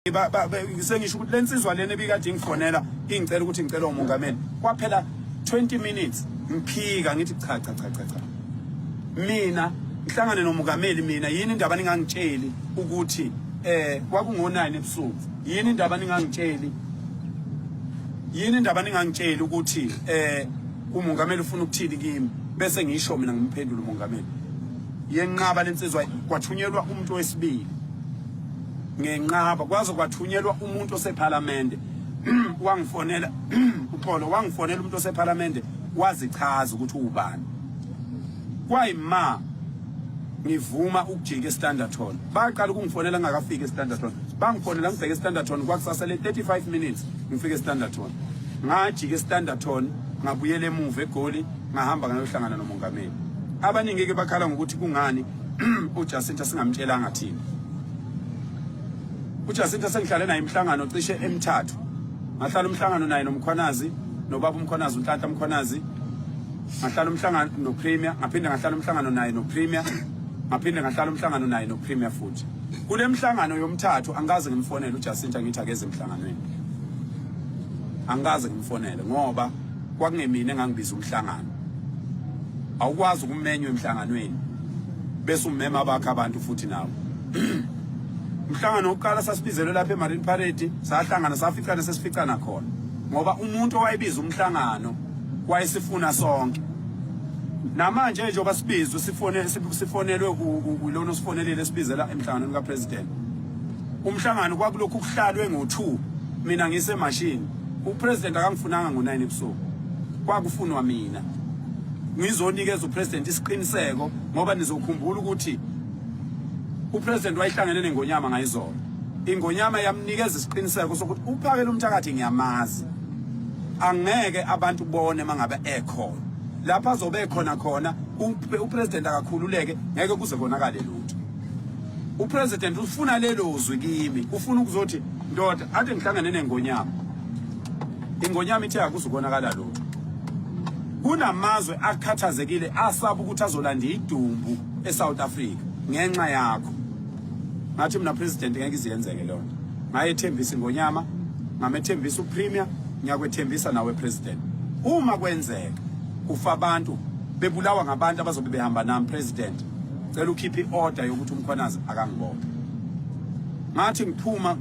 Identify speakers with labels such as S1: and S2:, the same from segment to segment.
S1: Sengisho ukuthi lensizwa lena ebikade ingifonela ingicela ukuthi ngicela umongameli, kwaphela 20 minutes ngiphika, ngithi cha, cha, cha, cha, cha, mina ngihlangane nomongameli mina yini indaba ningangitsheli ukuthi kwakungo9 ebusuku? Yini indaba ningangitsheli? Yini indaba ningangitsheli ukuthi umongameli ufuna ukuthini kimi, bese ngisho mina ngimphendula umongameli? Yenqaba lensizwa, kwathunyelwa umuntu wesibili, ngenqaba, kwaze kwathunyelwa umuntu osephalamende wangifonela, uxolo, wangifonela umuntu osephalamende, wazichaza ukuthi ubani. Kwayima ngivuma ukujika eStanderton, baqala ukungifonela ngingakafiki eStanderton. Bangifonela ngibheke eStanderton, kwakusasele 35 minutes ngifike eStanderton. Ngajika eStanderton, ngabuyela emuva eGoli, ngahamba ngayohlangana nomongameli. Abaningi ke bakhala ngokuthi kungani uJacinta singamtshelanga thina. UJacinta sengihlale naye imihlangano cishe emithathu. Ngahlala umhlangano naye noMkhwanazi, nobaba uMkhwanazi, uNhlanhla Mkhwanazi. Ngahlala umhlangano noPremier, ngaphinde ngahlala umhlangano naye noPremier, ngaphinde ngahlala umhlangano naye noPremier futhi. Kule mhlangano yomthathu angikaze ngimfonele uJacinta ngithi akeze emhlanganweni. Angikaze ngimfonele ngoba kwakungemina engangibiza umhlangano. Awukwazi ukumenywa emhlanganweni bese umema abakho abantu futhi nawo. Umhlangano wokuqala sasibizelwe lapha eMarine Parade, sahlangana, saficana sesificana khona ngoba umuntu owayebiza umhlangano wayesifuna sonke. Namanje njengoba sibizwe, sifone, sifonelwe ulona osifonelile, sibizela emhlanganweni kapresident. Umhlangano kwakulokhu kuhlalwe ngo2, mina ngisemashini. Upresident akangifunanga ngo9 ebusuku, kwakufunwa mina ngizonikeza upresident isiqiniseko, ngoba nizokhumbula ukuthi upresident wayehlangene nengonyama ngayizolo. Ingonyama yamnikeza isiqiniseko sokuthi uPhakela umthakathi ngiyamazi, angeke abantu bone mangabe ekhona lapha azobe khona khona. Upresident akakhululeke, ngeke kuze konakale lutho. Upresident ufuna lelo zwi kimi, ufuna ukuzothi ndoda ade ngihlangane nengonyama, ingonyama ithe akuzukonakala lutho. Kunamazwe akhathazekile, asaba ukuthi azolanda idumbu eSouth Africa ngenxa yakho. Ngathi mina, "President, ngeke iziyenzeke leyo nto." Ngayethembisa ingonyama, ngamethembisa uPremier, ngiyakwethembisa nawe President, uma kwenzeka kufa abantu, bebulawa ngabantu abazobe behamba nami, President, cela ukhiphe iorder yokuthi uMkhwanazi akangibophe. Ngathi ngiphuma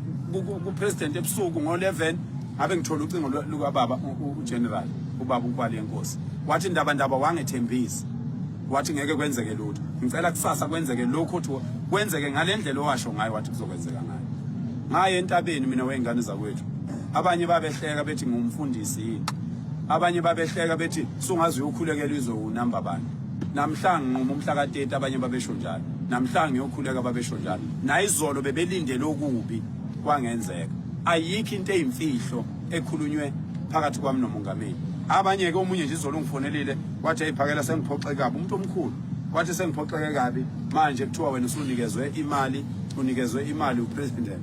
S1: ku-president ebusuku ngo-11, ngabe ngithola ucingo lukababa uGeneral, ubaba uNkwali yenkosi. Wathi, "Ndaba, Ndaba, wangethembisa wathi ngeke kwenzeke lutho. Ngicela kusasa kwenzeke lokho othi kwenzeke ngale ndlela owasho ngayo wathi kuzokwenzeka ngayo." Ngaye entabeni mina wey'ngane zakwethu. Abanye babehleka bethi ngumfundisi yini, abanye babehleka bethi sungaze uyokhulekela izwe unamba bani. Namhla nginquma umhla ka-30, abanye babesho njalo. Namhla ngiyokhuleka, babesho njalo. Nayizolo bebelindele okubi, kwangenzeka. Ayikho into eyimfihlo ekhulunywe phakathi kwami nomongameli. Abanye-ke, omunye nje izolo ungifonelile wathi, "Ayiphakela, sengiphoxeke kabi." Umuntu omkhulu wathi, "Sengiphoxeke kabi manje, kuthiwa wena usunikezwe imali, unikezwe imali upresident."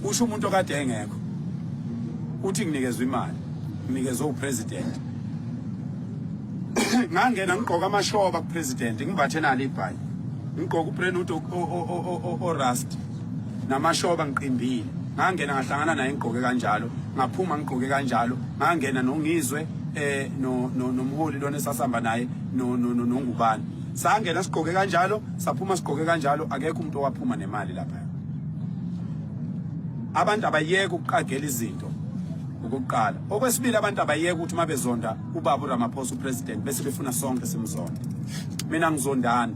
S1: Usho umuntu okade engekho, uthi nginikezwe imali, nginikezwe upresident. Ngangena ngigqoka amashoba kupresident, ngimbathe nalo ibhayi, ngigqoka ubrentwood orust namashoba, ngiqimbile. Ngangena ngahlangana naye ngigqoke kanjalo, ngaphuma ngigqoke kanjalo. Ngangena noNgizwe, no nomholi lona esasihamba naye, no noNgubani. Sangena sigqoke kanjalo, saphuma sigqoke kanjalo. Akekho umuntu owaphuma nemali lapha. Abantu abayeke ukuqagela izinto, okokuqala. Okwesibili, abantu abayeke ukuthi uma bezonda ubaba uRamaphosa, upresident, bese befuna sonke simzonde. Mina ngizondani?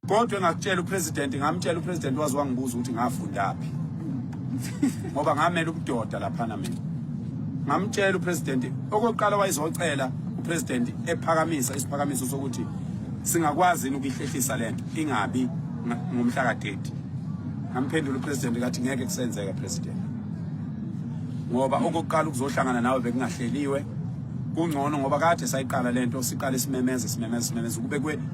S1: Kodwa engakutshela upresident, ngamtshela upresident, wazi wangibuza ukuthi ngafundaphi, ngoba ngamela ubudoda laphana. Mina ngamtshela upresident, okokuqala wayezocela upresident ephakamisa isiphakamiso sokuthi singakwazi yini ukuyihlehlisa lento ingabi ngomhla ka-30. Ngamphendula upresident kathi, "Ngeke kusenzeka, president, ngoba okokuqala ukuzohlangana nawe bekungahleliwe. Kungcono ngoba kade sayiqala lento, siqale simemeze, simemeze, simemeze,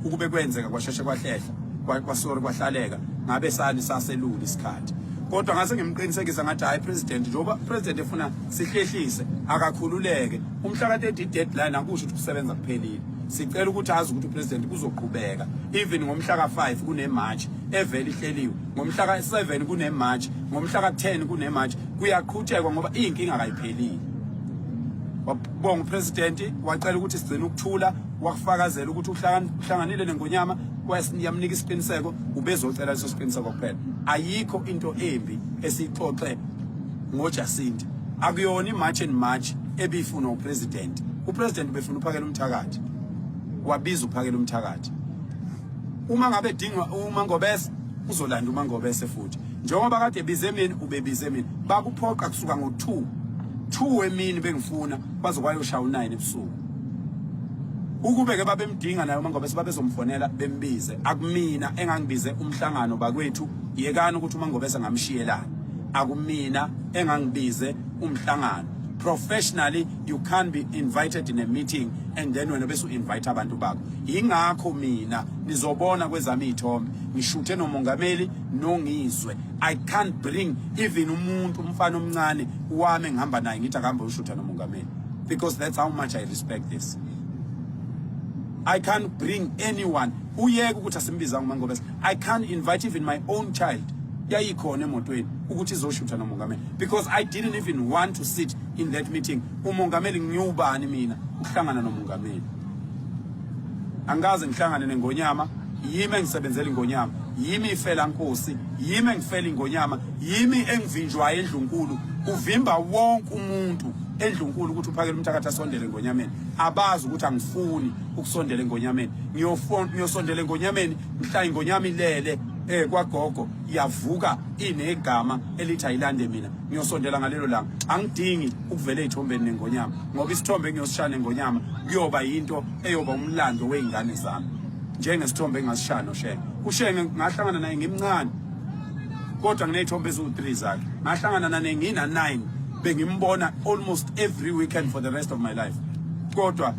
S1: ukube kwenzeka kwasheshe kwahlehla, kwasori, kwahlaleka, ngabe sani saselula isikhathi." Kodwa ngase ngimqinisekisa ngathi, "Hayi president, njengoba president efuna sihlehlise, akakhululeke. Umhla ka-30 deadline, akusho ukuthi kusebenza kuphelile." Sicela ukuthi azi ukuthi upresident kuzoqhubeka even ngomhla ka-5 kune-march evele ihleliwe, ngomhla ka-7 kune-march, ngomhla ka-10 kune-march, kuyaqhutshekwa ngoba iy'nkinga kayiphelile. Wabonga upresident, wacela ukuthi sigcine ukuthula, wakufakazela ukuthi uhlanganile nengonyama, yamnika isiqiniseko, ubezocela leso siqiniseko kuphela. Ayikho into embi esiyixoxe ngoJacinta. Akuyona i-March and March ebifuna upresident. Upresident ubefuna uPhakela Umthakathi, wabiza uPhakela Umthakathi. Uma ngabe dingwa uMangobese, uzolanda uMangobese futhi. Njengoba kade ebize mina, ubebize mina. Bakuphoqa kusuka ngo-2 2 emini bengifuna kwaze kwayoshaya u-9 ebusuku. Ukube ke babemdinga naye uMangobese babezomfonela bembize. Akumina engangibize umhlangano bakwethu, yekani ukuthi uMangobese ngamshiyelana. Akumina engangibize umhlangano. Professionally, you can't be invited in a meeting and then wena bese u-invite abantu bakho. Yingakho mina nizobona kwezami iy'thombe ngishuthe nomongameli noNgizwe. I can't bring even umuntu, umfana omncane wami engihamba naye, ngithi akuhambe ushutha nomongameli, because that's how much I respect this. I can't bring anyone. Uyeke ukuthi asimbizanga uMangobese. I can't invite even my own child, yayikhona emotweni, ukuthi izoshutha nomongameli, because I didn't even want to sit in that meeting. Umongameli, ngiyubani mina ukuhlangana nomongameli? Angikaze ngihlangane nengonyama. Yimi engisebenzela ingonyama, yimi ifela nkosi, yimi engifela ingonyama, yimi engivinjwayo endlunkulu. Kuvimba wonke umuntu endlunkulu ukuthi uPhakela Umthakathi asondele engonyameni. Abazi ukuthi angifuni ukusondela engonyameni. Ngiyosondela engonyameni mhla ingonyama ilele kwagogo, yavuka inegama elithi ayilande mina. Ngiyosondela ngalelo langa. Angidingi ukuvela ey'thombeni nengonyama, ngoba isithombe engiyosishaya nengonyama kuyoba yinto eyoba umlando wey'ngane zami, njengesithombe engasishaya noShenge. UShenge ngahlangana naye ngimncane, kodwa nginey'thombe eziwu-3 zakhe. Ngahlangana naye ngina-9, bengimbona almost every weekend for the rest of my life, kodwa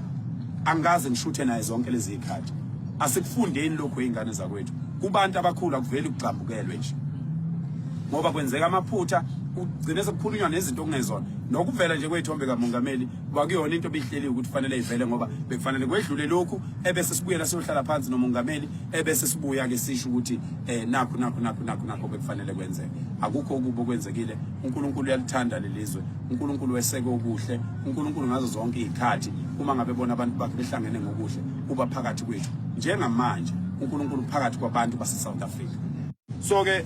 S1: angikaze ngishuthe naye zonke lezi zikhathi. Asikufundeni lokhu, ey'ngane zakwethu. Kubantu abakhulu akuveli kugxambukelwe nje, ngoba kwenzeka amaphutha, ugcine sekukhulunywa nezinto okungezona. Nokuvela nje kwey'thombe kamongameli kwakuyona into ebihleliwe ukuthi kufanele ivele, ngoba bekufanele kwedlule lokhu, ebese sibuyela siyohlala phansi nomongameli, ebese sibuya-ke sisho ukuthi nakhu nakhu nakhu nakhu nakho bekufanele kwenzeke. Akukho okubi okwenzekile. UNkulunkulu uyalithanda lelizwe, uNkulunkulu weseke okuhle. uNkulunkulu ngazo zonke iy'khathi uma ngabe bona abantu bakhe behlangene ngokuhle uba phakathi kwethu. Njengamanje uNkulunkulu phakathi kwabantu base-South Africa. So-ke